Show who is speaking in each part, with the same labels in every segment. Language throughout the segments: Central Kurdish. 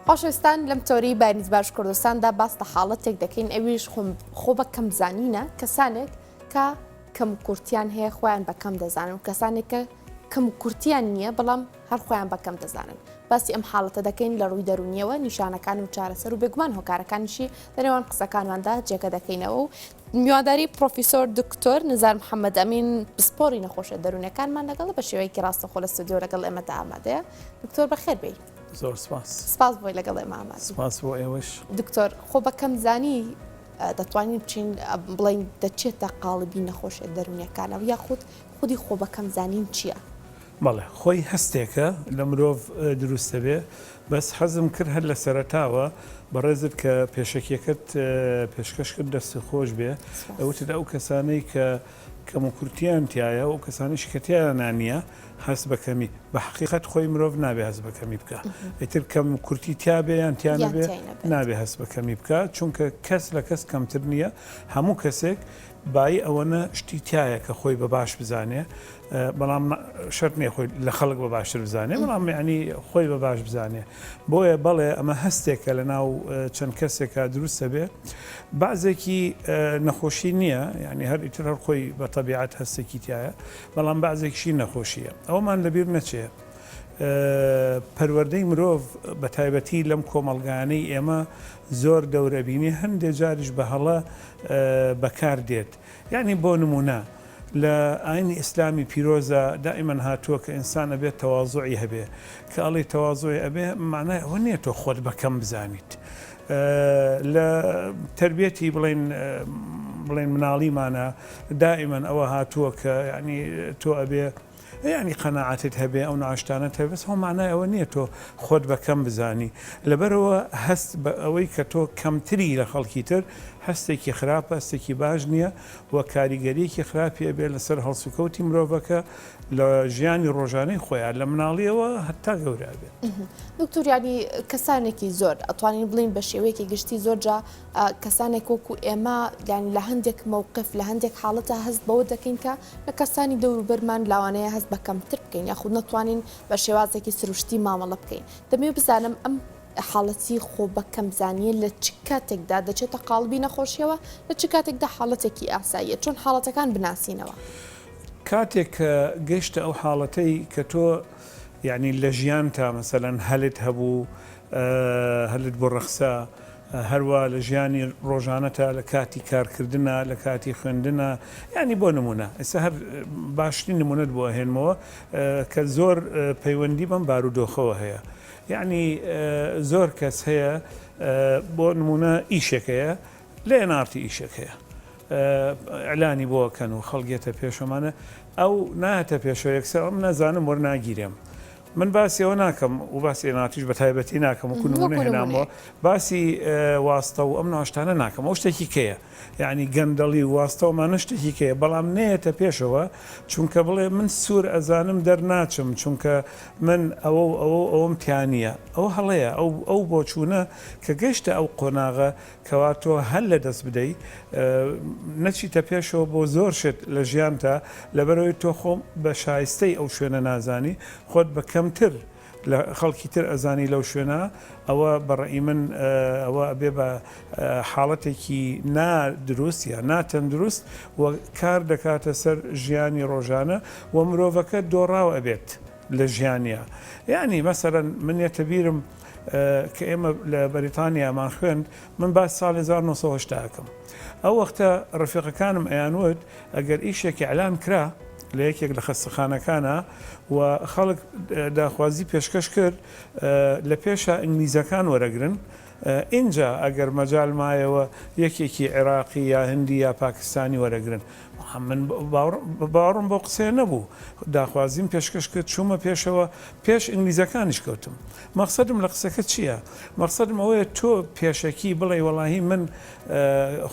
Speaker 1: خۆشەویستان لەم تۆری بارینز باش کوردستاندا باس لە حاڵەتێک دەکەین ئەویش خۆ بە کەمزانینە کەسانێک کە کەم کورتیان هەیە خۆیان بە کەم دەزانن و کەسانێک کە کەم کورتیان نییە بەڵام هەر خۆیان بە کەم دەزانن باسی ئەم حاڵەتە دەکەین لە ڕووی دەروونیەوە نیشانەکان و چارەسەر و بێگومان هۆکارەکانیشی لە نێوان قسەکانماندا جێگە دەکەینەوە و میوانداری پرۆفیسۆر دکتۆر نزار محەممەد ئەمین پسپۆری نەخۆشە دەروونەکانمان لەگەڵ بە شێوەیەکی ڕاستەخۆ لە ستۆدیۆ لەگەڵ ئێمەدا ئامادەیە دکتۆر بەخێر بێی.
Speaker 2: زۆر سپاس.
Speaker 1: سپاس بۆی لەگەڵ ئێمە ئامادەی.
Speaker 2: سپاس بۆ ئێوەش.
Speaker 1: دکتۆر خۆ بە کەمزانی دەتوانین بچین بڵین دەچێتە قاڵبی نەخۆشیە دەروونیەکانەوە یاخود خودی خۆ بە کەمزانین چییە؟
Speaker 2: بەڵێ خۆی هەستێکە لە مرۆڤ دروست دەبێ بەس حەزم کرد هەر لە سەرەتاوە بەڕێزت کە پێشەکیەکەت پێشکەش کرد دەستت خۆش بێ وتت ئەو کەسانەی کە کەموکورتیان تیایە و کەسانیش کە تیایانا نییە هەست بە کەمی بە حەقیقەت خۆی مرۆڤ نابێ هەست بە کەمی بکا ئیتر کەم کورتی تیابێ یان تیا نەبێ نابێ هەست بە کەمی بکا چونکە کەس لە کەس کەمتر نییە هەموو کەسێک بایی ئەوەنە شتی تایە کە خۆی بە باش بزانێ بەڵام شەرت نییە خۆی لە خەڵک بە باشتر بزانێ بەڵام یعنی خۆی بە باش بزانێ بۆیە بەڵێ ئەمە هەستێکە لە ناو چەند کەسێکا دروستە بێ بەعزێکی نەخۆشی نییە یعنی هەر ئیتر هەر خۆی بە تەبیعەت هەستێکی تایە بەڵام بەعزێکیشی نەخۆشیە ئەومان لەبیر نەچێ پەروەردەی مرۆڤ بە تایبەتی لەم کۆمەڵگانەی ئێمە زۆر دەورەبینی هەندێ جاریش بە هەڵە بەکار دێت یعنی بۆ نمونە لە ئاینی ئیسلامی پیرۆزا دائیمەن هاتووە کە ئینسان ئەبێت تەوازوعی هەبێ کە ئەڵێی تەوازوعی ئەبێ معنای ئەوە نییە تۆ خۆت بە کەم بزانیت لە تربیەتی بڵێن بڵێن مناڵیمانە دائیمەن ئەوە هاتووە کە یعنی تۆ ئەبێ یانی قەناعەتت هەبێ ئەو ناشتانەت هەبێ بەس ئەوە مانای ئەوە نییە تۆ خۆت بە کەم بزانی لەبەرئەوە هەست بە ئەوەی کە تۆ کەمتری لە خەڵکی تر هەستێکی خراپە هەستێکی باش نییە و کاریگەریەکی خراپی ئەبێ لەسەر هەڵسوکەوتی مرۆڤەکە لە ژیانی ڕۆژانەی خۆیان لە مناڵیەوە هەتا گەورە ئەبێت.
Speaker 1: دکتۆر یانی کەسانێکی زۆر ئەتوانین بڵێین بە شێوەیەکی گشتی زۆر جا کەسانێک وەکو ئێمە یان لە هەندێک مەوقف لە هەندێک حاڵەتا هەست بەوە دەکەین کە لە کەسانی دەوروبەرمان لاوانەیە هەست بە کەمتر بکەین یاخود نەتوانین بە شێوازێکی سروشتی مامەڵە بکەین دەمەوێت بزانم ئەم حاڵەتی خۆ بە کەمزانییە لە چ کاتێکدا دەچێتە قاڵبی نەخۆشیەوە لە چ کاتێکدا حاڵەتێکی ئاساییە چۆن حاڵەتەکان بناسینەوە؟
Speaker 2: کاتێک کە گەشتە ئەو حاڵەتەی کە تۆ یانی لە ژیانتا مەسەلەن هەلت هەبوو هەلت بۆ ڕەخسا هەروا لە ژیانی ڕۆژانەتا لە کاتی کارکردنا لە کاتی خوێندنا یانی بۆ نمونە ئێستا هەر باشترین نمونەت بۆ ئەهێنمەوە کە زۆر پەیوەندی بەم بارودۆخەوە هەیە یانی زۆر کەس هەیە بۆ نمونە ئیشێک هەیە لە ئێن ئاڕ تی ئیشێک هەیە ئیعلانی بۆ ئەکەن و خەڵک یەتە پێشەمانە ئەو نایەتە پێشەوە یەکسەر ئەم نازانم وەرناگیرێم من باسی ئەوە ناکەم و باسی ئێن ئاڕ تیش بە تایبەتی ناکەم وەکو نمونە هێنامەوە باسی واستە و ئەم ناشتانە ناکەم ئەو شتێکی کەیە یعنی گەندەڵی و واستە و ئەمانە شتێکی کەیە بەڵام نەیەتە پێشەوە چونکە بڵێ من سوور ئەزانم دەرناچم چونکە من ئەوە و ئەوە و ئەوەم تیا نییە ئەوە هەڵەیە ئەو ئەو بۆچوونە کە گەشتە ئەو قۆناغە کەوا تۆ هەل لە دەست بدەی نەچیتە پێشەوە بۆ زۆر شت لە ژیانتا لەبەرئەوەی تۆ خۆ بە شایستەی ئەو شوێنە نازانی خۆت بە کەمتر لە خەڵکی تر ئەزانی لەو شوێنە ئەوە بە ڕەئی من ئەوە ئەبێ بە حاڵەتێکی نا دروست یا نا تەندروست و کار دەکاتە سەر ژیانی ڕۆژانە و مرۆڤەکە دۆڕاو ئەبێت لە ژیانیا یانی مەسەلەن من یەتە بیرم کە ئێمە لە بەریتانیامان خوێند من باس ساڵی 1970 ئەکەم ئەو وەختە ڕەفیقەکانم ئەیانوت ئەگەر ئیشێک ئیعلان کرا لە یەکێک لە خەستەخانەکانا و خەڵک داخوازی پێشکەش کرد لە پێشا ئینگلیزەکان وەرەگرن ئینجا ئەگەر مەجال مایەوە یەکێکی عێراقی یا هندی یا پاکستانی وەرەگرن من باوەڕم بەو قسەیە نەبوو داخوازیم پێشکەش کرد چوومە پێشەوە پێش ئینگلیزەکانیش کەوتم مەقسەدم لە قسەکە چییە مەقسەدم ئەوەیە تۆ پێشەکی بڵێی وەڵاهی من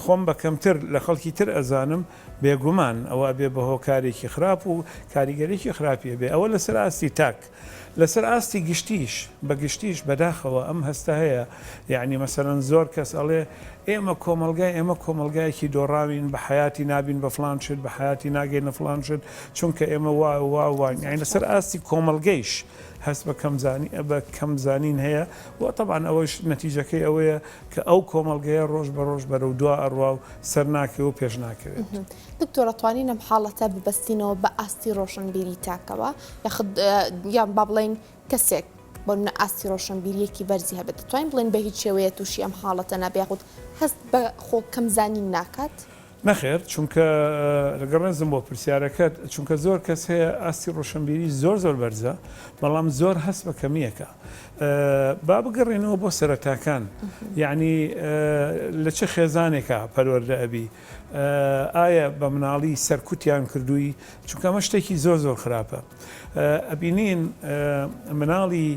Speaker 2: خۆم بە کەمتر لە خەڵکی تر ئەزانم بێگومان ئەوە ئەبێ بە هۆکارێکی خراپ و کاریگەریی خراپی ئەبێ ئەوە لەسەر ئاستی تاک لەسەر ئاستی گشتیش بە گشتیش بەداخەوە ئەم هەستە هەیە یەعنی مەسەلەن زۆر کەس ئەڵێ. ئێمە کۆمەڵگای ئێمە کۆمەڵگایەکی دۆڕاوین بە حەیاتی نابین بە فڵان شت بە حەیاتی ناگەینە فڵان شت چونکە ئێمە وا و وا و واین یانی لەسەر ئاستی کۆمەڵگەیش هەست بە کەمزانی بە کەمزانین هەیە و تەبعەن ئەوەش نەتیجەکەی ئەوەیە کە ئەو کۆمەڵگەیە ڕۆژ بە ڕۆژ بەرەو دوا ئەڕوا و سەر ناکەوێ و پێش ناکەوێت.
Speaker 1: دکتۆر ئەتوانین ئەم حاڵەتە ببەستینەوە بە ئاستی ڕۆشنبیری تاکەوە یاخود یان با بڵێین کەسێک بۆ نمونە ئاستی ڕۆشنبیریەکی بەرزی هەبێت دەتوانین بڵێین بە هیچ شێوەیە تووشی ئەم حاڵەتە نابێ یاخود هەست بە خۆ کەمزانین ناکات؟
Speaker 2: نەخێر چونکە لەگەڵ ڕێزم بۆ پرسیارەکەت چونکە زۆر کەس هەیە ئاستی ڕۆشنبیری زۆر زۆر بەرزە بەڵام زۆر هەست بە کەمییەکە با بگەڕێنەوە بۆ سەرەتاکان یعنی لە چ خێزانێکا پەروەردە ئەبی ئایا بە مناڵی سەرکوتیان کردووی چونکە ئەمە شتێکی زۆر زۆر خراپە ئەبینین مناڵی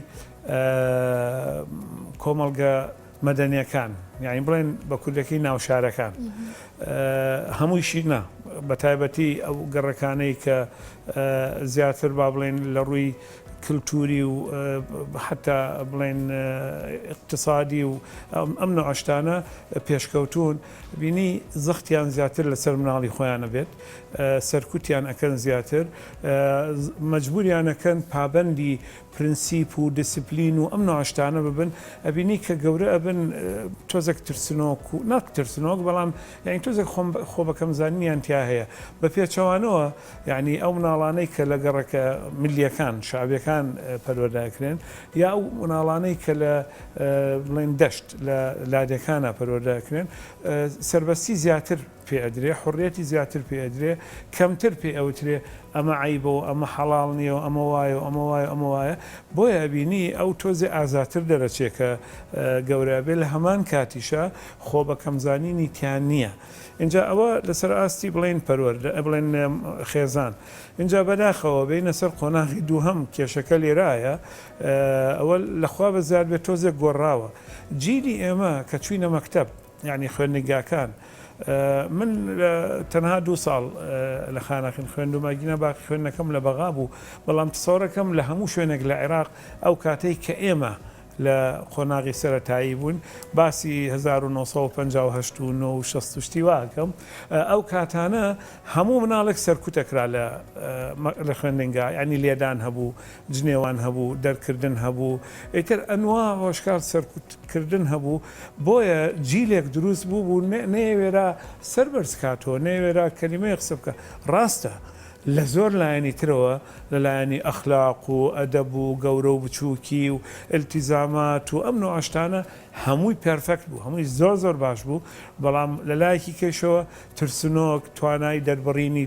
Speaker 2: کۆمەڵگە مەدەنیەکان یانی بڵێن بە کوردەکەی ناوشارەکان هەموویشی نا بە تایبەتی ئەو گەڕەکانەی کە زیاتر با بڵێن لە ڕووی کللتوری و حتا بڵێن اقتصادی و ئەم نوعشتانە پێشکەوتون بینی زەختیان زیاتر لەسەر مناڵی خۆیانە بێت سەرکوتیان ئەکەن زیاتر مەجبوریان ئەکەن پابەندی پرنسیپ و دیسپلین و ئەم نوعە شتانە ببن ئەبینی کە گەورە ئەبن تۆزێک ترسنۆک و نەک ترسنۆک بەڵام یانی تۆزێک خۆم خۆ بەکەم زانینیان تیا هەیە بە پێچەوانەوە یانی ئەو مناڵانەی کە لە گەڕەکە ملیەکان شەعبیەکان پەروەردە ئەکرێن یا ئەو مناڵانەی کە لە بڵێن دەشت لە لادێکانە پەروەردە ئەکرێن سەربەستی زیاتر پێ ئەدرێ، حوڕیەتی زیاتر پێ ئەدرێ، کەمتر پێ ئەوترێ ئەمە عەیبە و ئەمە حەڵاڵ نییە و ئەمە وایە و ئەمە وایە و ئەمە وایە، بۆیە ئەبینی ئەو تۆزێ ئازاتر دەرەچێ کە گەورە ئەبێ، لە هەمان کاتیشا خۆ بە کەمزانینی تیا نییە. ئینجا ئەوە لەسەر ئاستی بڵێین پەروەردە، بڵێن خێزان. ئینجا بەداخەوە بێینە سەر قۆناغی دووهەم، کێشەکە لێرایە، ئەوە لە خوا بەزیاد بێ تۆزێک گۆڕاوە. جیلی ئێمە کە چووینە مەکتەب، یانی خوێندنگاکان من تەنها دوو ساڵ لە خانەقین خوێندومە گینا باقی خوێندنەکەم لە بەغا بوو بەڵام تسەورەکەم لە هەموو شوێنێک لە عێراق ئەو کاتەی کە ئێمە لە قۆناغی سەرەتایی بوون باسی 1958 و 9 و 60 شتی واکەم ئەو کاتانە هەموو مناڵێک سەرکوتەکرا لە لە خوێندنگا ینی لێدان هەبوو جنێوان هەبوو دەرکردن هەبوو ئیتر ئەنوا هۆشکار سەرکوت کردن هەبوو بۆیە جیلێک دروست بوو بوو نەیەوێرا سەر بەرز کاتەوە نەیەوێرا کەلیمەیەک قسە بکا ڕاستە لە زۆر لایەنی ترەوە لە لایەنی ئەخلاق و ئەدەب و گەورە و بچووکی و ئیلتیزامات و ئەم نوعە شتانە هەمووی perfect بوو هەمووی زۆر زۆر باش بوو بەڵام لە لایەکی کەیشەوە ترسنۆک توانای دەربڕینی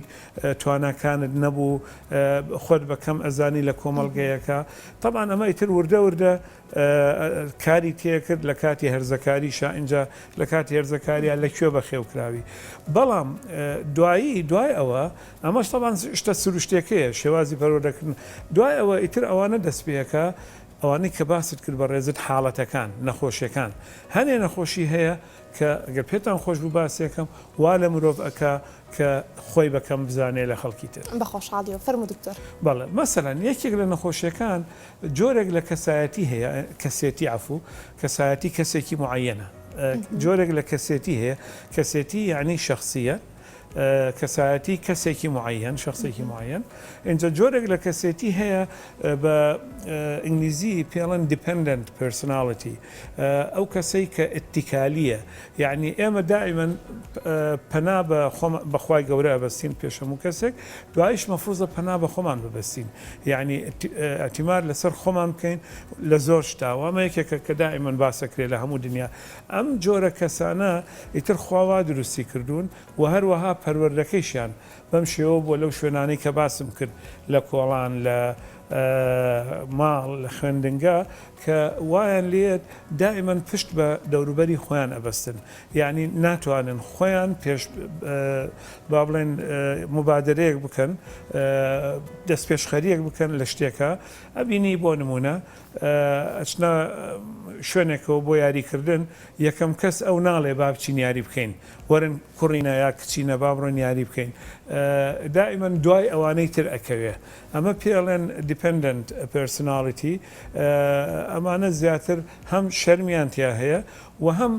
Speaker 2: تواناکانت نەبوو خۆت بە کەم ئەزانی لە کۆمەڵگەیەکە تەبعەن ئەمە ئیتر وردە وردە کاری تێکرد لە کاتی هەرزەکاریشا ئینجا لە کاتی هەرزەکاریا لە کوێ بەخێو کراوی بەڵام دوایی دوای ئەوە ئەمەش تەبعەن شتە سروشتێکەیە شێوازی پەروەردەکردن دوای ئەوە ئیتر ئەوانە دەست پێکا ئەوانەی کە باست کرد بەڕێزت حاڵەتەکان نەخۆشیەکان هەنێ نەخۆشی هەیە کە گەر پێتان خۆش بوو باسێکەم وا لە مرۆڤ ئەکا کە خۆی بە کەم بزانێ لە خەڵکی تر.
Speaker 1: بە خۆشحاڵیەوە فەرموو دکتۆر.
Speaker 2: بەڵێ مەسەلەن یەکێک لە نەخۆشیەکان جۆرێک لە کەسایەتی هەیە کەسێتی عەفوو کەسایەتی کەسێکی موعەیەنە جۆرێک لە کەسێتی هەیە کەسێتی یەعنی شەخسیە کەسایەتی کەسێکی موعەیەن شەخسێکی موعەیەن ئینجا جۆرێک لە کەسێتی هەیە بە ئینگلیزی پێڵن dependent personality ئەو کەسەی کە ئیتیکالیە یەعنی ئێمە دائیمەن پەنا بە خۆم بە خوای گەورە ئەبەستین پێش هەموو کەسێک دوایش مەفروزە پەنا بە خۆمان ببەستین یەعنی ئیعتیماد لەسەر خۆمان بکەین لە زۆر شتا و ئەمە یەکێکە کە دائیمەن باسەکرێ لە هەموو دنیا ئەم جۆرە کەسانە ئیتر خوا وا دروستی کردوون و هەروەها پەروەردەکەیشیان بەم شێوە بووە لەو شوێنانەی کە باسم کرد لە کۆڵان لە ماڵ لە خوێندنگا کە وایان لێیەت دائیمەن پشت بە دەوروبەری خۆیان ئەبەستن یانی ناتوانن خۆیان پێش با بڵێن موبادەرەیەک بکەن دەستپێشخەریەک بکەن لە شتێکا ئەبینی بۆ نمونە ئەچنە شوێنێکەوە بۆ یاریکردن یەکەم کەس ئەو ناڵێ با بچین یاری بکەین وەرن کوڕینە یا کچینە با بڕۆین یاری بکەین دائیمەن دوای ئەوانەی تر ئەکەوێ ئەمە پێ ئەڵێن Dependent Personality ئەمانە زیاتر هەم شەرمیان تیا هەیە و هەم.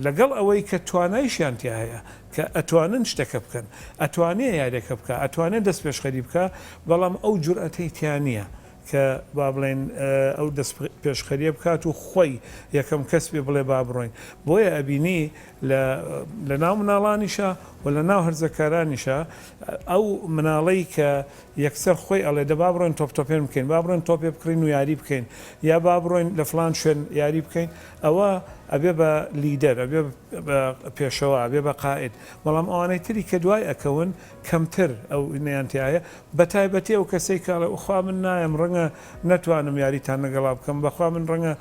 Speaker 2: لەگەڵ ئەوەی کە توانایشیان تیا هەیە کە ئەتوانن شتەکە بکەن، ئەتوانێ یاریەکە بکا، ئەتوانێ دەستپێشخەری بکا، بەڵام ئەو جورئەتەی تیا نییە کە با بڵێین ئەو دەستپێشخەریە بکات و خۆی یەکەم کەس بێ بڵێ با بڕۆین. بۆیە ئەبینی لە لە ناو مناڵانیشا و لە ناو هەرزەکارانیشا ئەو مناڵەی کە یەکسەر خۆی ئەڵێ دە با بڕۆین تۆپ تۆپێن بکەین، با بڕۆین تۆپێ بکڕین و یاری بکەین، یا با بڕۆین لە فڵان شوێن یاری بکەین، ئەوە ئەبێ بە لیدەر، ئەبێ بە پێشەوا، ئەبێ بە قائید. بەڵام ئەوانەی تری کە دوای ئەکەون کەمتر ئەو نیان تیایە، بەتایبەتی ئەو کەسەی کە ئەڵێ ئوخوا من نایەم ڕەنگە نەتوانم یاریتان لەگەڵا بکەم، بەخوا من ڕەنگە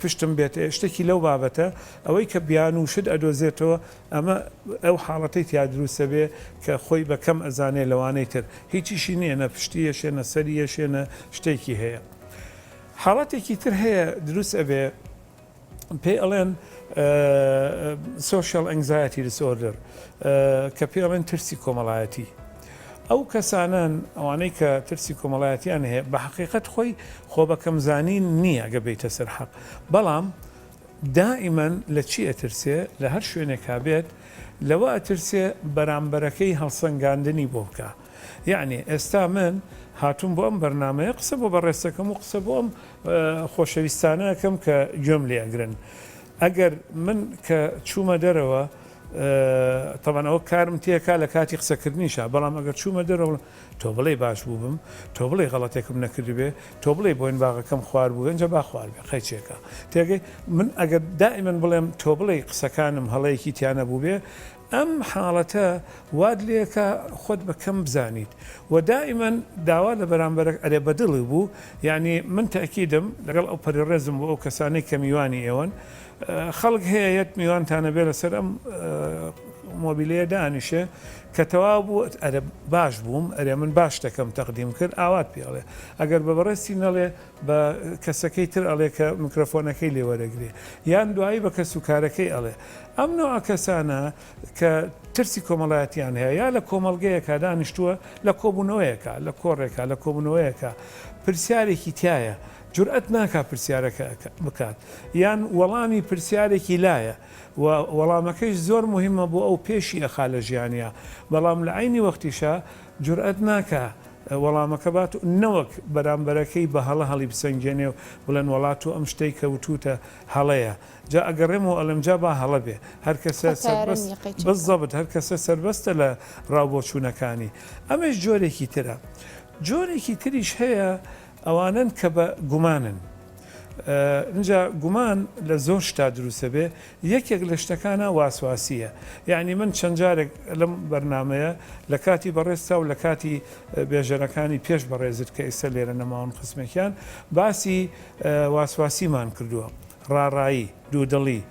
Speaker 2: پشتم بێتێ، شتێکی لەو بابەتە، ئەوەی کە بیانوو شت ئەدۆزێتەوە ئەمە ئەو حاڵەتەی تیا دروست ئەبێ کە خۆی بە کەم ئەزانێ لەوانەی تر هیچیشی نیە نە پشتی ئەشێ نە سەری ئەشێ نە شتێکی هەیە. حاڵەتێکی تر هەیە دروست ئەبێ پێی ئەڵێن social anxiety disorder کە پێی ئەڵێن ترسی کۆمەڵایەتی. ئەو کەسانەن ئەوانەی کە ترسی کۆمەڵایەتیان هەیە بە حەقیقەت خۆی خۆ بە کەمزانین نییە گە بێیتە سەر حەق بەڵام دائیمەن لە چی ئەترسێ؟ لە هەر شوێنێکا بێت لەوە ئەترسێ بەرامبەرەکەی هەڵسەنگاندنی بۆ بکا. یەعنی ئێستا من هاتووم بۆ ئەم بەرنامەیە قسە بۆ بەڕێز ئەکەم و قسە بۆ ئەم خۆشەویستانە ئەکەم کە گوێم لێ ئەگرن. ئەگەر من کە چوومە دەرەوە تەبعەن ئەوە کارم تێکا لە کاتی قسەکردنیشا بەڵام ئەگەر چوومە دەرەوە تۆ بڵێی باش بووبم، تۆ بڵێی غەڵەتێکم نەکردبێ، تۆ بڵێی بۆینباغەکەم خوار بووبێ، ئینجا با خوار بێ، قەیچێکە. تێگەی؟ من ئەگەر دائیمەن بڵێم تۆ بڵێی قسەکانم هەڵەیەکی تیا نەبووبێ، ئەم حاڵەتە وات لێکا خۆت بە کەم بزانیت و دائیمەن داوا لە بەرامبەرەک ئەرێ بە دڵی بوو، یانی من تەئکیدم لەگەڵ ئەوپەری ڕێزم بۆ ئەو کەسانەی کە میوانی ئێوەن، خەڵک هەیە یەت میوانتان ئەبێ لەسەر ئەم مۆبیلەیە دانیشێ کە تەواو بوو ئەرێ باش بووم ئەرێ من باش شتەکەم تەقدیم کرد ئاوات پێ ئەڵێ ئەگەر بە بەڕێزتی نەڵێ بە کەسەکەی تر ئەڵێ کە میکرۆفۆنەکەی لێ وەرەگرێ یان دوایی بە کەس و کارەکەی ئەڵێ ئەم نوعە کەسانە کە ترسی کۆمەڵایەتیان هەیە یا لە کۆمەڵگەیەکا دانیشتووە لە کۆبوونەوەیەکا لە کۆڕێکا لە کۆبوونەوەیەکا پرسیارێکی تایە جورئەت ناکا پرسیارەکە بکات یان وەڵامی پرسیارێکی لایە و وەڵامەکەیش زۆر موهیمە بۆ ئەو پێشی ئەخا لە ژیانیا بەڵام لە عەینی وەختیشا جورئەت ناکا وەڵامەکە بات و نەوەک بەرامبەرەکەی بە هەڵە هەڵیبسەنگێنێ و بڵێن وەڵا تۆ ئەم شتەی کە وتوتە هەڵەیە جا ئەگەڕێمەوە ئەڵێم جا با هەڵە بێ هەر کەسە
Speaker 1: خۆ تەیارە
Speaker 2: سەربەست
Speaker 1: نییە قەیچێکە.
Speaker 2: بزەبت هەر کەسە سەربەستە لە ڕاوبۆچوونەکانی ئەمەیش جۆرێکی ترە جۆرێکی تریش هەیە ئەوانەن کە بە گومانن. ئینجا گومان لە زۆر شتا دروست ئەبێ، یەکێک لە شتەکانە واسواسییە. یەعنی من چەند جارێک لەم بەرنامەیە لە کاتی بەڕێزتا و لە کاتی بێژەرەکانی پێش بەڕێزت کە ئیستا لێرە نەماون قسمێکیان باسی واسواسیمان کردووە، ڕاڕایی، دوودڵی.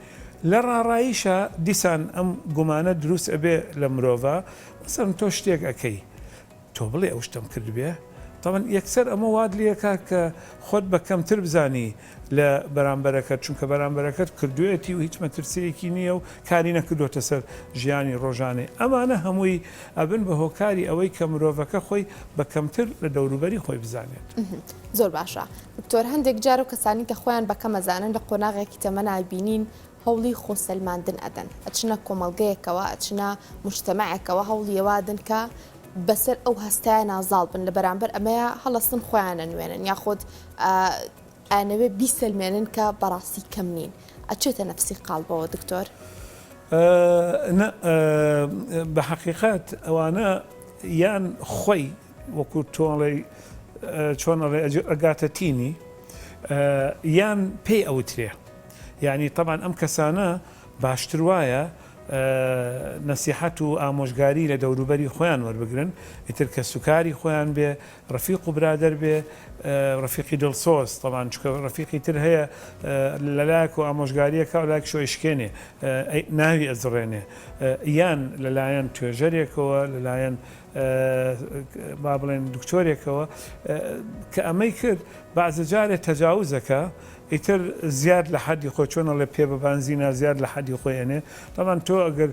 Speaker 2: لە ڕاڕاییشا دیسان ئەم گومانە دروست ئەبێ لە مرۆڤا، مەسەلەن تۆ شتێک ئەکەی، تۆ بڵێ ئەو شتەم کردبێ؟ تەبعەن یەکسەر ئەمە وات لێکا کە خۆت بە کەمتر بزانی لە بەرامبەرەکەت، چونکە بەرامبەرەکەت کردوێتی و هیچ مەترسییەکی نییە و کاری نەکردۆتە سەر ژیانی ڕۆژانەی. ئەمانە هەمووی ئەبن بە هۆکاری ئەوەی کە مرۆڤەکە خۆی بە کەمتر لە دەوروبەری خۆی بزانێت.
Speaker 1: زۆر باشە دکتۆر، هەندێک جار ئەو کەسانەی کە خۆیان بە کەم ئەزانن لە قۆناغێکی تەمەنا بینین هەوڵی خۆسەلماندن ئەدەن، ئەچنە کۆمەڵگەیەکەوە، ئەچنە موجتەمەعێکەوە، هەوڵی ئەوە ئەدەن کە بەسەر ئەو هەستەیانا زاڵ بن، لە بەرامبەر ئەمەیا هەڵەسن خۆیان ئەنوێنن یاخود ئەیانەوێ بیسەلمێنن کە بەڕاستی کەم نین. ئەچێتە نەفسی قاڵبەوە دکتۆر؟
Speaker 2: نا، بە حەقیقەت ئەوانە یان خۆی وەکو تۆ ئەڵێی چۆن ئەڵێ ئەگاتە تینی یان پێی ئەوترێ یانی تەبعەن ئەم کەسانە باشتر وایە نەسیحەت و ئامۆژگاری لە دەوروبەری خۆیان وەربگرن ئیتر کەسوکاری خۆیان بێ ڕەفیق و برادەر بێ ڕەفیقی دڵسۆز تەبعەن چونکە ڕەفیقی تر هەیە لەلایەک و ئامۆژگاریەکە و لایەکیش ئەیشکێنێ ناوی ئەزڕێنێ یان لەلایەن توێژەرێکەوە لەلایەن. با بڵێن دکتۆرێکەوە کە ئەمەی کرد بەعزە جارێ تەجاوزەکە ئیتر زیاد لە حەدی خۆی چۆن ئەڵێ پێ بە بانزینا زیاد لە حەدی خۆی ئەنێ تەبعەن تۆ ئەگەر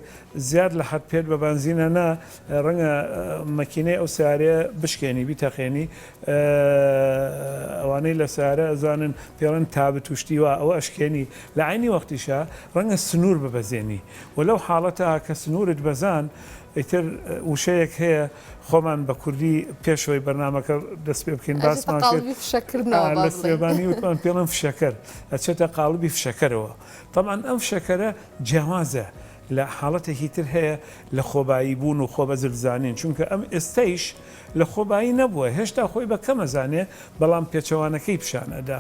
Speaker 2: زیاد لە حەد پێت بە بانزینا نا ڕەنگە مەکینەی ئەو سەیارەیە بشکێنی بیتەقێنی ئەوانەی لە سەیارە ئەزانن پێڵێن تابت و شتی وا ئەوە ئەشکێنی لە عەینی وەختیشا ڕەنگە سنوور ببەزێنی و لەو حاڵەتە کە سنوورت بەزان ئیتر وشەیەک هەیە خۆمان بە کوردی پێش ئەوەی بەرنامەکە دەست پێ بکەین
Speaker 1: ئەچێتە
Speaker 2: باسمان کرد
Speaker 1: قاڵبی فشەکردنەوە با
Speaker 2: لە
Speaker 1: بڵێین.
Speaker 2: سلێمانی وتمان پێڵێن فشەکەر ئەچێتە قاڵبی فشەکەرەوە تەبعەن ئەم فشەکەرە جیاوازە لە حاڵەتێکی تر هەیە لە خۆبایی بوون و خۆ بەزل زانین چونکە ئەم ئێستەیش لە خۆبایی نەبووە هێشتا خۆی بە کەم ئەزانێ بەڵام پێچەوانەکەی پیشان ئەدا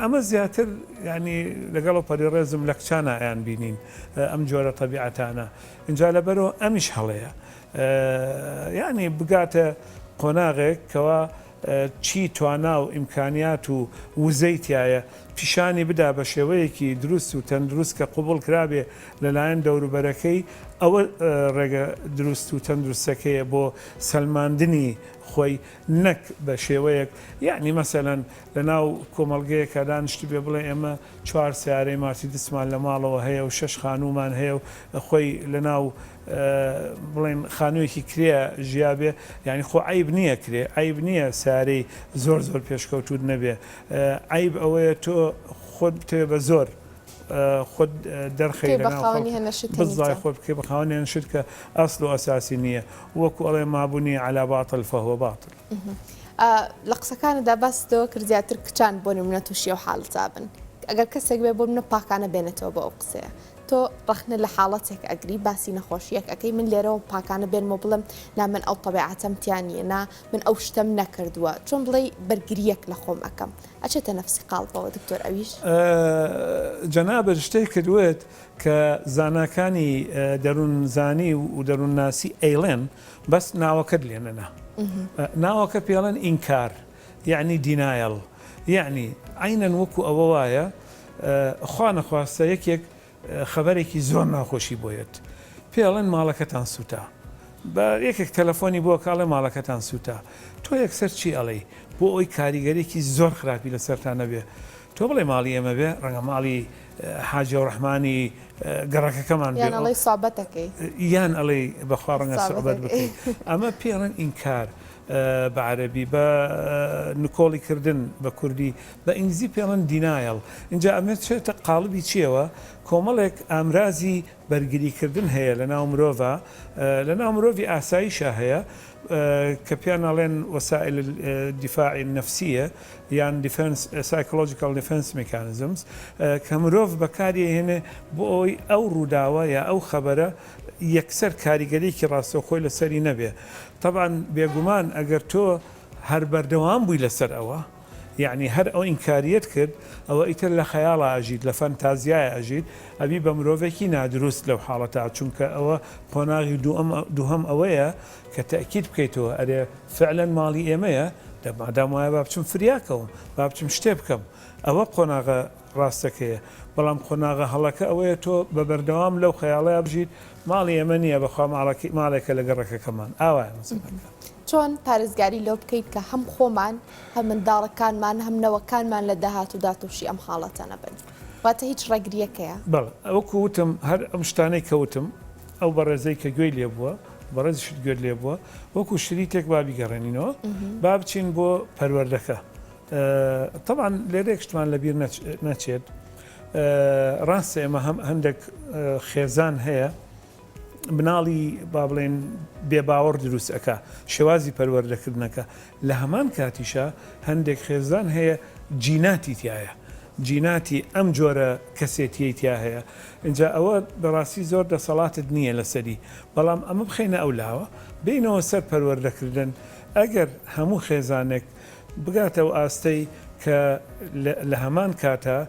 Speaker 2: ئەمە زیاتر یانی لەگەڵ پەری ڕێزم لە کچانا ئەیان بینین ئەم جۆرە تەبیعەتانە ئینجا لەبەرەوە ئەمیش هەڵەیە یانی بگاتە قۆناغێک کەوا چی توانا و ئیمکانیات و وزەی تیایە پیشانی بدا بە شێوەیەکی دروست و تەندروست کە قبوڵ کرابێ لەلایەن دەوروبەرەکەی ئەوە ڕێگە دروست و تەندروستەکەیە بۆ سەلماندنی خۆی نەک بە شێوەیەک یانی مەسەلەن لەناو کۆمەڵگەیەکا دانیشتبێ بڵێ ئێمە چوار سەیارەی مارسیدسمان لە ماڵەوە هەیە و شەش خانوومان هەیە و خۆی لەناو بڵێن خانوویەکی کرێ ژیابێ یانی خۆ عەیب نییە کرێ عەیب نییە سەیارەی زۆر زۆر پێشکەوتووت نەبێ عەیب ئەوەیە تۆ خۆت بتەوێ بە زۆر خۆت دەرخەی
Speaker 1: بکەی بە
Speaker 2: لەناو
Speaker 1: خاوەنی
Speaker 2: خەڵک
Speaker 1: هەنە شت
Speaker 2: بزای
Speaker 1: هەنیتە.
Speaker 2: خۆت بکەی بە خاوەنی هەنە شت کە ئەسڵ و ئەساسی نییە وەکو ئەڵێ ما بنی علی باطل فهو باطل.
Speaker 1: لە قسەکانتدا باست لەوە کرد زیاتر کچان بۆ نمونە تووشی ئەو حاڵەتە بن ئەگەر کەسێک بێ بۆ منە پاکانە بێنێتەوە بۆ ئەو قسەیە تۆ ڕەخنە لە حاڵەتێک ئەگری باسی نەخۆشیەک ئەەکەی من لێرەوە پاکانە بێنمەوە بڵێم نا من ئەو تەبیعەتەم تیا نییە نا من ئەو شتەم نەکردووە چۆن بڵێی بەرگریەک لە خۆم ئەکەم ئەچێتە نەفسی قاڵبەوە دکتۆر ئەویش.
Speaker 2: جەنابت شتێکت وت کە زاناکانی دەروونزانی و دەروونناسی ئەیڵێن بەس ناوەکەت لێ نەنا ناوەکە پێڵێن ئینکار یەعنی denial یەعنی عەینەن وەکو ئەوە وایە خوا نەخواستە یەکێک خەبەرێکی زۆر ناخۆشی بۆ یەت پێڵێن ماڵەکەتان سوتا بە یەکێک تەلەفۆنی بۆ کاڵێ ماڵەکەتان سوتا تۆ یەکسەر چی ئەڵێی بۆ ئەوی کاریگەرێکی زۆر خراپی لەسەرتان نەبێ تۆ بڵێ ماڵی ئێمە بێ ڕەنگە ماڵی حاجی ڕەحمانی گەڕەکەکەمان بێ
Speaker 1: یان ئەڵێی سوعبەت ئەکەی.
Speaker 2: یان ئەڵێی بەخوا ڕەنگە
Speaker 1: سوعبەت
Speaker 2: سوعبەت بکەی
Speaker 1: بکەی.
Speaker 2: ئەمە پێی ئەڵێن ئینکار بە عەرەبی بە نکۆڵی کردن بە کوردی بە ئینگلیزی پێی ئەڵێن denial ئینجا ئەمە چێتە قاڵبی چیەوە کۆمەڵێک ئامرازی بەرگری کردن هەیە لە ناو مرۆڤا لە ناو مرۆڤی ئاساییشا هەیە کە پێیان ئەڵێن وسائل الدفاع النفسیە یان defense psychological defense mechanisms کە مرۆڤ بەکاری ئەهێنێ بۆ ئەوەی ئەو ڕووداوە یا ئەو خەبەرە یەکسەر کاریگەریی ڕاستەوخۆی لەسەری نەبێ. تەبعەن بێگومان ئەگەر تۆ هەر بەردەوام بووی لەسەر ئەوە یەعنی هەر ئەو ئینکاریەت کرد ئەوە ئیتر لە خەیاڵا ئەژیت لە فەنتازیایا ئەژیت ئەبی بە مرۆڤێکی نادروست لەو حاڵەتە چونکە ئەوە قۆناغی دووهەم ئەوەیە کە تەئکید بکەیتەوە ئەرێ فعلەن ماڵی ئێمەیە دە مادام وایە با بچم فریا کەوم با بچم شتێ بکەم ئەوە قۆناغە ڕاستەکەیە بەڵام قۆناغە هەڵەکە ئەوەیە تۆ بە بەردەوام لەو خەیاڵەیا بژیت ماڵی ئێمە نییە بەخوا ماڵەکەی ماڵێکە لە گەڕەکەکەمان ئاوایە مەسەلەکە.
Speaker 1: چۆن پارێزگاری لەوە بکەین کە هەم خۆمان هەم منداڵەکانمان هەم نەوەکانمان لە داهاتوودا تووشی ئەم حاڵەتە نەبن واتە هیچ ڕێگرییەک هەیە؟
Speaker 2: بەڵێ وەکو وتم هەر ئەم شتانەی کە وتم ئەو بەڕێزەی کە گوێی لێ بووە، بەڕێزیشت گوێت لێ بووە، وەکو شریتێک با بیگەڕێنینەوە، با بچین بۆ پەروەردەکە. تەبعەن لێرە یەک شتمان لەبیر نەچێت، ڕاستە ئێمە هەم هەندێک خێزان هەیە مناڵی با بڵێن بێ باوەڕ دروست ئەکا شێوازی پەروەردەکردنەکە، لە هەمان کاتیشا هەندێک خێزان هەیە جیناتی تیایە، جیناتی ئەم جۆرە کەسێتیەی تیا هەیە ئینجا ئەوە بەڕاستی زۆر دەسەڵاتت نییە لەسەری بەڵام ئەمە بخەینە ئەو لاوە بێینەوە سەر پەروەردەکردن ئەگەر هەموو خێزانێک بگاتە ئەو ئاستەی کە لە هەمان کاتا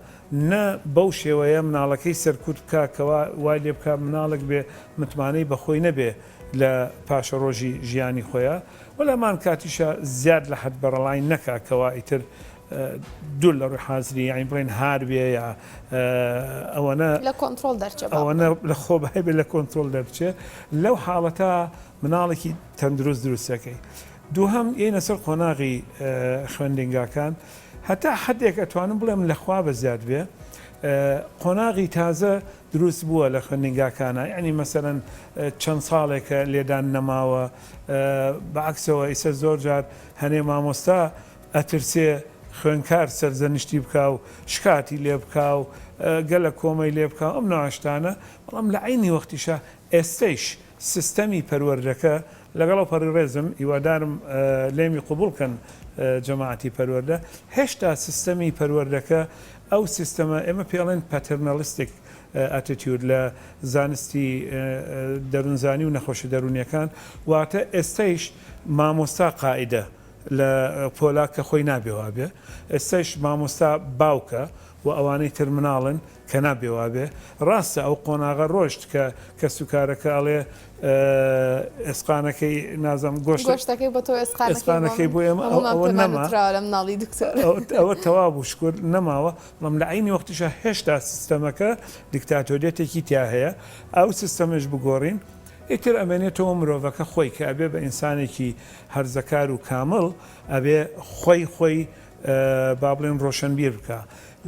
Speaker 2: نە بەو شێوەیە مناڵەکەی سەرکوت بکا کەوا وای لێ بکا مناڵێک بێ متمانەی بەخۆی نەبێ لە پاشەڕۆژی ژیانی خۆیا وە لە هەمان کاتیشا زیاد لە حەد بەڕەڵای نەکا کەوا ئیتر. دوور لە ڕووی حازری یانی بڵێن هار بێ یا ئەوەنە
Speaker 1: لە کۆنترۆڵ دەرچێ
Speaker 2: ئەوەنە لە خۆ بای بێ لە کۆنترۆڵ دەربچێ لەو حاڵەتە مناڵێکی تەندروست دروستەکەی دووهەم یەینە سەر قۆناغی خوێندنگاکان هەتا حدێک ئەتوانم بڵێم لەخوا بە زیاد بێ قۆناغی تازە دروست بووە لە خوێندنگاکانا یانی مەسەلەن چەند ساڵێکە لێدان نەماوە بە عەکسەوە ئیسە زۆر جار هەنێ مامۆستا ئەترسێ خوێنکار سەرزەنشتی بکا و شکاتی لێ بکا و گەلە کۆمەی لێ بکا و ئەم نوعە شتانە بەڵام لە عەینی وەختیشا ئێستەیش سیستەمی پەروەردەکە لەگەڵ ئەوپەڕی ڕێزم هیوادارم لێمی قبوڵ کەن جەماعەتی پەروەردە هێشتا سیستەمی پەروەردەکە ئەو سیستەمە ئێمە پێی ئەڵێن paternalistic attitude لە زانستی دەروونزانی و نەخۆشی دەروونیەکان واتە ئێستەیش مامۆستا قائیدە لە پۆلا کە خۆی نابێ وابێ ئێستەیش مامۆستا باوکە و ئەوانەی تر مناڵن کە نابێ وابێ ڕاستە ئەو قۆناغە ڕۆشت کە کەسوکارەکە ئەڵێ ئێسقانەکەی نازم
Speaker 1: گۆشت گۆشتەکەی بۆ تۆ
Speaker 2: ئێسقانەکەی بۆ ئێمە
Speaker 1: ئەوە نەما لە مناڵی دکتۆر
Speaker 2: ئەوە تەواو بوو شکر نەماوە بەڵام لە عەینی وەختیشا هێشتا سیستەمەکە دیکتاتۆریەتێکی تیا هەیە ئەو سیستەمەش بگۆڕین ئیتر ئەمێنێتەوە مرۆڤەکە خۆی کە ئەبێ بە ئینسانێکی هەرزەکار و کامڵ ئەبێ خۆی خۆی با بڵێن ڕۆشنبیر بکا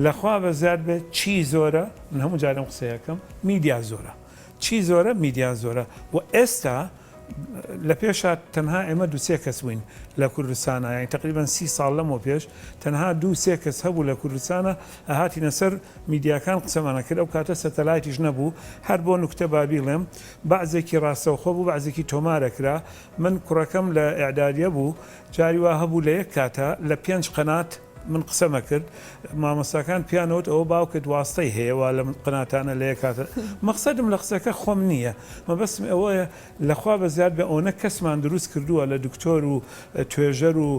Speaker 2: لەخوا بەزیاد بێت چی زۆرە من هەموو جار ئەم قسەیەکەم میدیا زۆرە چی زۆرە میدیا زۆرە و ئێستا لە پێشا تەنها ئێمە دوو سێ کەس بووین لە کوردستانا یانی تەقریبەن سی ساڵ لەمەو پێش تەنها دوو سێ کەس هەبوو لە کوردستانا ئەهاتینە سەر میدیاکان قسەمان ئەکرد ئەو کاتە سەتەلایتیش نەبوو هەر بۆ نوکتە با بیڵێم بەعزێکی ڕاستەوخۆ بوو بەعزێکی تۆمار ئەکرا من کوڕەکەم لە ئیعدادیە بوو جاری وا هەبوو لە یەک کاتا لە پێنج قەنات من قسەم ئەکرد مامۆستاکان پێیان وت ئەوە باوکت واستەی هەیە وا لەم قەناتانە لە یەک کاتە مەقسەدم لە قسەکە خۆم نییە مەبەستم ئەوەیە لەخوا بەزیاد بێ ئەوەنە کەسمان دروست کردووە لە دکتۆر و توێژەر و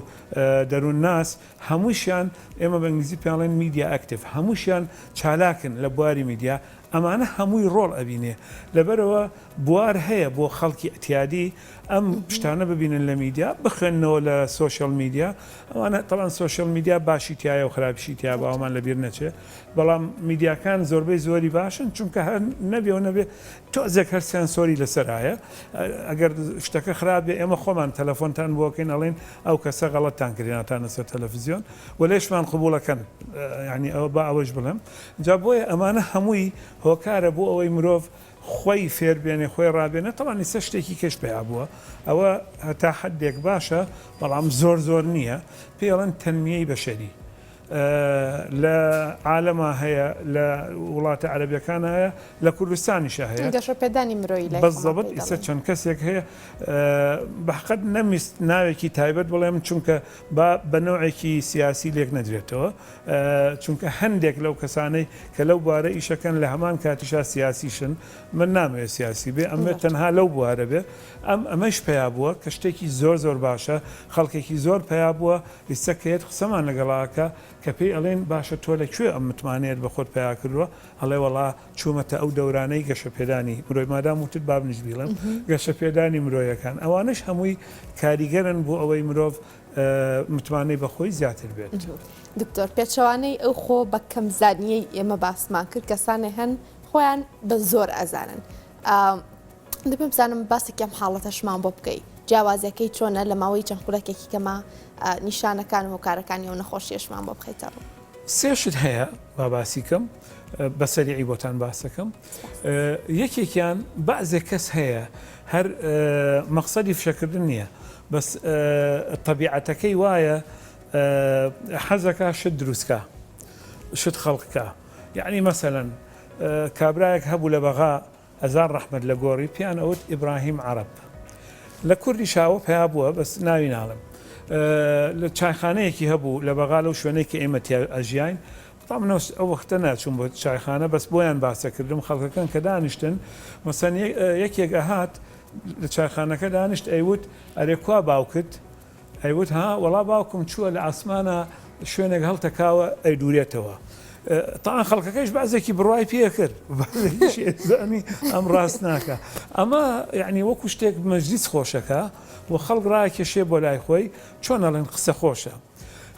Speaker 2: دەروونناس هەمووشیان ئێمە بە ئینگلیزی پێیان ئەڵێن media active هەمووشیان چالاکن لە بواری میدیا ئەمانە هەمووی ڕۆڵ ئەبینێ لەبەرئەوە بوار هەیە بۆ خەڵکی ئیعتیادی ئەم شتانە ببینن لە میدیا بخوێننەوە لە social media ئەوانە تەبعەن social media باشی تیایە و خراپیشی تیا با ئەومان لەبیر نەچێ بەڵام میدیاکان زۆربەی زۆری باشن چونکە هەر نەبێ و نەبێ تۆزێک هەر سێنسۆری لەسەرایە ئەگەر شتەکە خراپ بێ ئێمە خۆمان تەلەفۆنتان بۆکەین ئەڵێن ئەو کەسە غەڵەتتان کرد هێناتانە سەر تەلەفزیۆن و لێشمان قبوڵەکەن یعنی ئەوە با ئەوەش بڵێم جا بۆیە ئەمانە هەمووی هۆکارە بۆ ئەوەی مرۆڤ خۆی فێر بێنێ خۆی ڕابێنێ تەبعەن ئیستا شتێکی کەش پەیا بووە ئەوە هەتا حەدێک باشە بەڵام زۆر زۆر نییە پێی ئەڵێن تەنمیەی بەشەری لە عالەما هەیە لە وڵاتە عەرەبیەکان هەیە لە کوردستانیشا هەیە
Speaker 1: گەشەپێدانی مرۆیی لای خۆمان
Speaker 2: بەزەبت
Speaker 1: پێی
Speaker 2: ئیستا
Speaker 1: دەڵێن.
Speaker 2: چەند کەسێک هەیە بەحقەت نەمویست ناوێکی تایبەت بڵێم چونکە با بە نەوعێکی سیاسی لێک نەدرێتەوە چونکە هەندێک لەو کەسانەی کە لەو بوارە ئیشەکەن لە هەمان کاتیشا سیاسیشن من نامەوێت سیاسی بێ ئەمەوێت تەنها لەو بوارە بێ ئەم ئەمەش پەیا بووە کە شتێکی زۆر زۆر باشە خەڵکێکی زۆر پەیا بووە ئیستا کە یەت قسەمان لەگەڵا ئەکا کە پێی ئەڵێن باشە تۆ لە کوێ ئەم متمانەیەت بە خۆت پەیا کردووە ئەڵێ وەڵا چوومەتە ئەو دەورانەی گەشەپێدانی مرۆی مادام وتت با منیش بیڵێم گەشەپێدانی مرۆیەکان ئەوانەش هەمووی کاریگەرن بۆ ئەوەی مرۆڤ متمانەی بە خۆی زیاتر بێت.
Speaker 1: دکتۆر پێچەوانەی ئەو خۆ بە کەمزانیەی ئێمە باسمان کرد کەسانێ هەن خۆیان بە زۆر ئەزانن دەبێ بزانم باسێکی ئەم حاڵەتەشمان بۆ بکەی جیاوازیەکەی چۆنە لە ماوەی چەند خولەکێکی کەمە نیشانەکان و هۆکارەکانی ئەو نەخۆشیەشمان بۆ بخەیتە ڕوو.
Speaker 2: سێ شت هەیە با باسی کەم بە سەریعی بۆتان باسەکەم یەکێکیان بەعزێک کەس هەیە هەر مەقسەدی فشەکردن نییە بەس تەبیعەتەکەی وایە حەزەکە شت دروستکە شت خەڵقکە یعنی مەسەلەن کابرایەک هەبوو لە بەغا هەزار ڕەحمەت لە گۆڕی پێیان ئەوت ئیبراهیم عەڕەب لە کوردی شاوە پەیا بووە بەس ناوی ناڵێم لە چایخانەیەکی هەبوو لە بەغا لەو شوێنەی کە ئێمە تیا ئەژیاین بەڵام من ئەو وەختە ناچووم بۆ چایخانە بەس بۆیان باسەکردم خەڵکەکان کە دانیشتن مەسەن یەکێک ئەهات لە چایخانەکە دانیشت ئەیوت ئەرێ کوا باوکت ئەیوت ها وەڵا باوکم چووە لە ئاسمانا شوێنێک هەڵتەکاوە ئەیدورێتەوە. تاعان خەڵکەکەیش بەعزێکی بڕوای پێکرد بەعزێکیش ئەیزانی ئەم ڕاست ناکا. ئەمە یەعنی وەکو شتێک مەجلیس خۆشەکا و خەڵک ڕاکێشێ بۆ لای خۆی، چۆن ئەڵێن قسە خۆشە.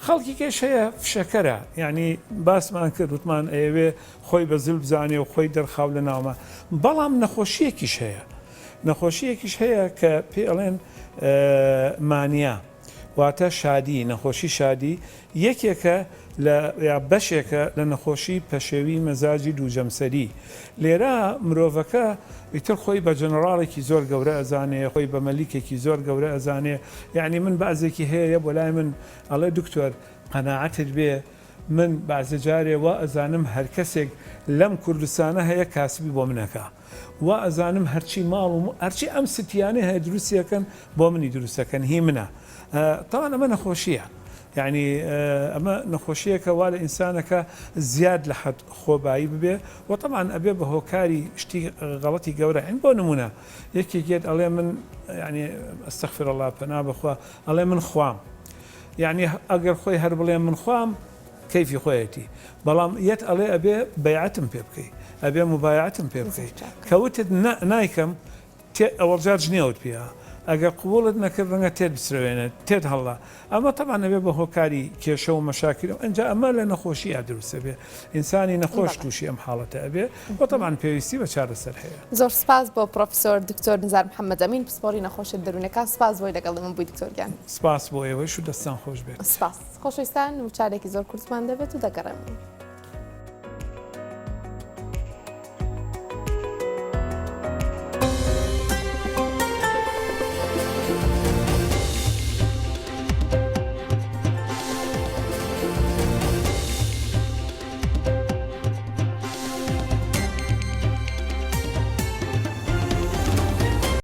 Speaker 2: خەڵکی کەش هەیە فشەکەرە یعنی باسمان کرد وتمان ئەیەوێ خۆی بە زل بزانێ و خۆی دەرخاو لە ناومە بەڵام نەخۆشیەکیش هەیە نەخۆشیەکیش هەیە کە پێ ئەڵێن مانیا واتە شادی، نەخۆشی شادی یەکێکە لە یا بەشێکە لە نەخۆشی پەشێوی مەزاجی دووجەمسەری. لێرە مرۆڤەکە ئیتر خۆی بە جەنەڕاڵێکی زۆر گەورە ئەزانێ، خۆی بە مەلیکێکی زۆر گەورە ئەزانێ، یەعنی من بەعزێکی هەیە یە بۆ لای من ئەڵێ دکتۆر قەناعەتت بێ من بەعزێ جارێ وا ئەزانم هەرکەسێک لەم کوردستانە هەیە کاسبی بۆ من ئەکا. وا ئەزانم هەرچی ماڵ و هەرچی ئەم ستیانەی هەیە دروستی ئەکەن بۆ منی دروست ئەکەن هی منە تەوان ئەمە نەخۆشیە یعنی ئەمە نەخۆشیەکە وا لە ئینسانەکە زیاد لە حەد خۆبایی ببێ و تەبعەن ئەبێ بە هۆکاری شتی غەڵەتی گەورە این بۆ نمونە یەکێک یەت ئەڵێ من یعنی استغفر الله پەنا بەخوا ئەڵێ من خوام یعنی ئەگەر خۆی هەر بڵێ من خوام کەیفی خۆیەتی بەڵام یەت ئەڵێ ئەبێ بەیعەتم پێ بکەی ئەبێ موبایەعەتم پێ بکەی کە وتت نا نایکەم تێ ئەوەڵجار جنێوت پێ ئەگەر قبوڵت نەکرد ڕەنگە تێت بسرەوێنێت تێت هەڵلا ئەمە تەبعەن ئەبێ بە هۆکاری کێشە و مەشاکیل و ئەنجا ئەمە لە نەخۆشییا دروست ئەبێ ئینسانی نەخۆش تووشی ئەم حاڵەتە ئەبێ و تەبعەن پێویستی بە چارەسەر هەیە.
Speaker 1: زۆر سپاس بۆ پڕۆفیسۆر دکتۆر نزار محمد ئەمین پسپۆڕی نەخۆشیە دەروونەکان سپاس بۆی لەگەڵ ئێمە بووی دکتۆر گیان.
Speaker 2: سپاس بۆ ئێوەش و دەستتان خۆش بێت.
Speaker 1: سپاس. خۆشەویستان وچارێکی زۆر کورتمان دەبێت و دەگەڕێمەوە.